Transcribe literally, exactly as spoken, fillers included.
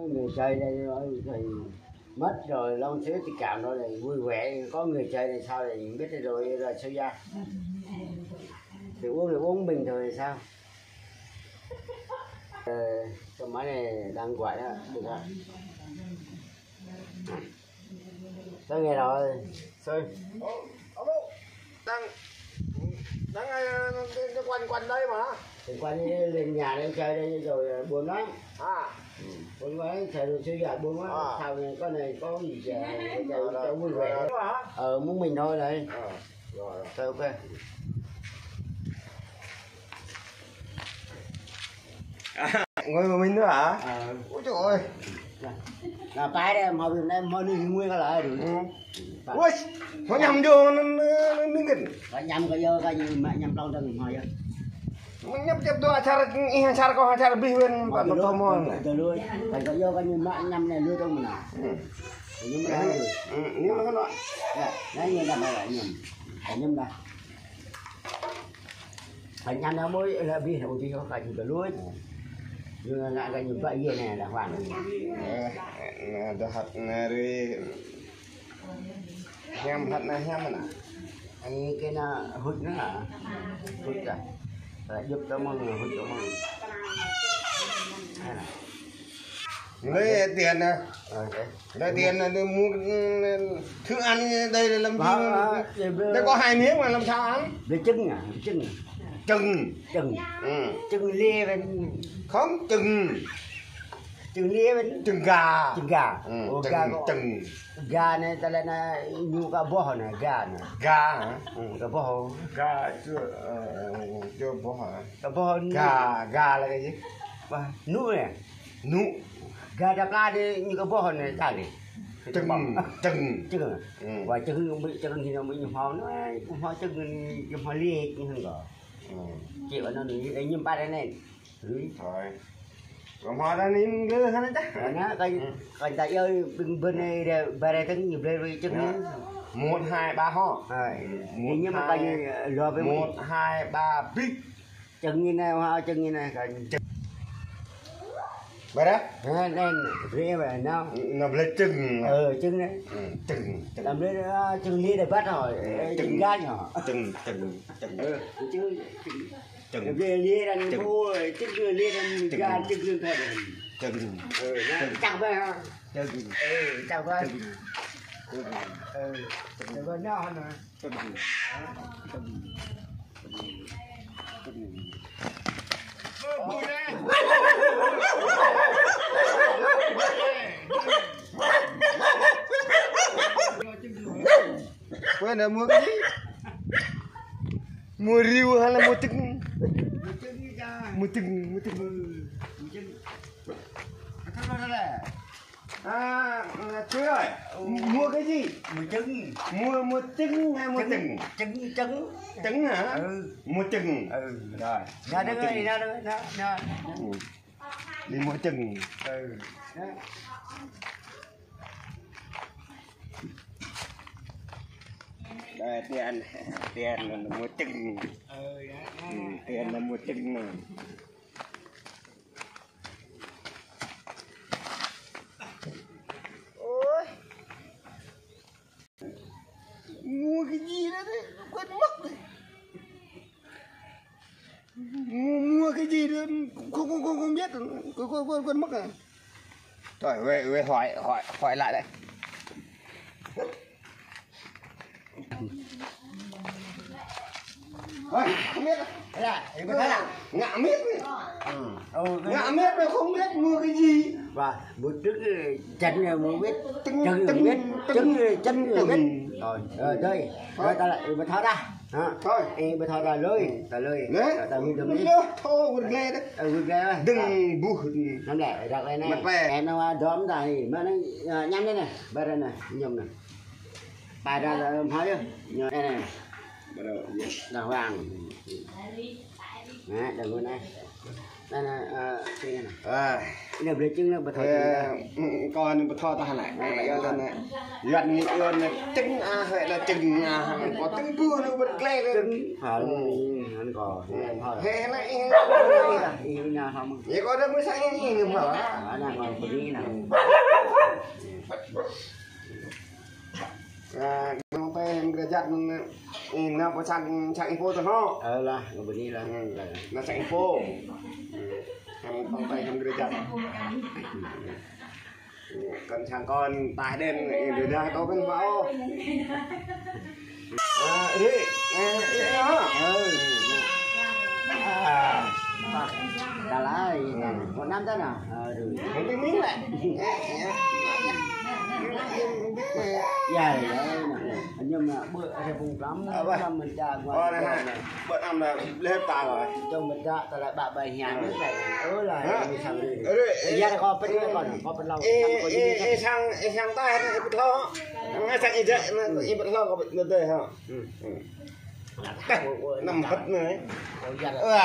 Người chơi đây nói thì mất rồi, Long Thế thì cảm rồi này, vui vẻ, có người chơi này sao này, biết rồi, rồi sao ra. Thì uống thì uống bình thường thì sao? Ờ, cái máy này đang gọi đó, được không? Sao nghe rồi? Sao? Alo, đang, đang, ờ, quanh quanh đây mà. Thì quanh đây, lên nhà đây chơi đây rồi, ờ, buồn lắm. À. Ừ. Buồn quá, trời rồi, chơi gà buồn quá. À. Sao này, con này có gì, ờ, cho, cho vui vẻ. Rồi, rồi. Ờ, muốn mình thôi này. Ờ, rồi, rồi. Sao, ok. Ngồi một mình nữa hả? Ờ. Ôi trời ơi. Là, là phải đây, mà Việt Nam mà đi nguyên cả lại rồi. Ừ. Ôi, nó nhầm vô, nó, nó, nó, nó kinh. Phải nhầm cái vô, coi như mà nhầm trong trong mà vô. Nó nhầm tiếp đó, achar, ih, achar kau, achar bih win, bạn nó tò mò. Rồi, rồi, phải có vô, coi như mà nhầm này, lui trong mà nè. Ừ. Coi như mà nè. Ừ, nhưng mà nó nói. Nè, nè, như là mà lại nhầm. Phải nhầm đây. Phải nhắm nó mới là biết, ôi, biết có cái gì đó luôn. Nhưng mà ngã cái gì vậy, gì này là hoàn. Ơ, nă, dŏ hăt nă ri. Hiam hăt nă hiam nă. Ai, cái nă hụt nă hả? Hụt à? Phải giúp tao mong, hụt tao mong. Hay là Lấy tiền nè. Ờ, đấy. Lấy tiền nè, để mua, ừ, thức ăn đây là làm gì mà. Ờ, ờ, để bơ-, đây có hai miếng mà làm sao ăn? Bơ trứng à, bơ trứng à. Trứng. Trứng. Ừ. Trứng lê bên. Không, trứng. Trứng lê bên. Trứng gà. Trứng gà. Ừ, ủa, trứng, gà có, trứng. Gà này, ta lại là nhu cá bơh nè, gà nè. Gà hả? Ừ, cá bơh. Gà chưa, ờ, chưa bơh hả? Cá bơh. Gà, gà là cái gì? Ba, nụ nè. Nụ. Gà Đà Lạt đi, ñu kơ boh anai, čang đi. Čơ̆ng, čơ̆ng. Čơ̆ng. Ừ. Wa čơ̆ng, ƀu čơ̆ng hĭ, ƀu ñu hmâo anai, ƀu hmâo čơ̆ng, ñu hmâo liê, ñu hơ̆n kơ. Ừ. Čih wa anŭn, ñu, ñu pă anai. Thôi. Wa hmâo anai, ñu gơ̆ hơ̆n čah. Anai, kơ, kơ ta yơh, ƀing ƀơ̆n anai, ƀă rai tơ̆ng, ñu blơi ƀơi čơ̆ng anai. Một, hai, ba hŏ. Hai. Một, hai, một, hai, ba, bik. Čơ̆ng anai, hmâo čơ̆ng anai kơ. Čơ̆ng. Ƀă dah? Ha, anai, brơi ƀă, nao. Nao blơi čơ̆ng. Ơ, čơ̆ng anai. Ừ, čơ̆ng, čơ̆ng. Nao blơi, a, čơ̆ng liê đa ƀă hŏ. Ơ, čơ̆ng. Čơ̆ng gah hŏ. Čơ̆ng, čơ̆ng, čơ̆ng. Ơ, čơ̆ng. Čơ̆ng. Nao blơi liê đa čơ̆ng. Ƀu, čơ̆ng liê đa čơ̆ng. Gah čơ̆ng lươn thôi. Čơ̆ng. Ơ, nao, čơ̆ng. Čang ƀă hŏ. Čơ̆ng. Ơ, čang ƀă. Čơ̆ng. Ơ, čơ̆ng ƀă nao hŏ nao. Quên rồi, mua cái gì? Mua rượu hay là mua trứng? Mua trứng, mua trứng. À, chú ơi, mua cái gì? Mua trứng. Mua, mua trứng hay mua trứng? Trứng, trứng. Trứng hả? Ừ. Mua trứng. Ừ, rồi. Mua trứng. Đi mua trứng. Ừ. Đây, tiền, tiền là mua trứng. Ừ, tiền là mua trứng này. Ôi. Mua cái gì đó đấy, quên mất rồi. Mua, mua cái gì đó, không, không, không, không biết, quên, quên, quên, quên mất rồi. Thôi, về, về hỏi, hỏi, hỏi lại đây. Ơ, không biết. Thế là, em có thấy à? Ngă mết. Ừ. Ngă mết mà không biết mua cái gì. Và một trứng, chân là mua mết. Trứng, chân là trứng, mết. Trứng, chân là mết. Rồi, rồi, đây. Rồi, ta lại, em tháo ra. Hả? Thôi. Em tháo ra lưới. Lưới. Rồi, ta nguyên đừng đi. Thôi, vượt ghê đấy. Ờ, vượt ghê rồi. Đừng buh. Năm lẻ, đặt đây này. Mặt về. Em nó đóm ta thì, mà nó, à, nhắm đây này. Bắt đây này, nhầm này. Bài ra là hmâo yơh. Nhớ anai nè. Bắt đầu. Đàng hoàng. Nè, đàng hoàng anai. Anai, anai, ơ, čing anai. Ơ. Anai brơi čing anai, pơthâo čing anai. Ơ, kâo anai pơthâo tah anai. Ơ, yua anai. Yua anai, yua anai, čing ah, hơi anai čing ah, kâo čing ƀu anai bơ̆t klĕ anai. Čing, hă, anai kâo. Hơi anai, ih. Ih, anai hă mơ̆n. Yua kâo đah mơ̆ sang ih, ih, anai hă. Anai kâo bơni anai. Ơ, nang pơhing gơrơjat, ơ, nang pơhing sang, sang ih pô tơ hŏ. Ơ lah, nang bơni lah. Hmm, nang sang ih pô. Hmm, nang pơhing gơrơjat. Kăn sang kâo tah đen, ih, rơđah kâo kăn pô. Ơ, ih, ơ, ih, ơ. Ơ, nă. Ơ, nă. Ơ, nă. Ơ, đu. Nanti ming lĕ. Yă, yă, nă. Ñu mă ƀơi rơbung plam, plam mơ̆n čă. Ơ, nă. Ƀơi năm lĕ, lĕ ta lĕ. Čong mơ̆n čă, ta lĕ ƀă ƀai hiam lĕ. Ơ, lă, hă? Ñu sang lĕ. Ơ, yă, kâo pơ̆t, kâo, kâo pơ̆t lâo. Ơ, ơ, ơ, sang, ơ, sang ta, ơ, pơ̆t lâo. Nge sang ih jă, nge ih pơ̆t lô̆ kơ ƀing tơdơi hă. Năm hơ̆t anai. Ơ.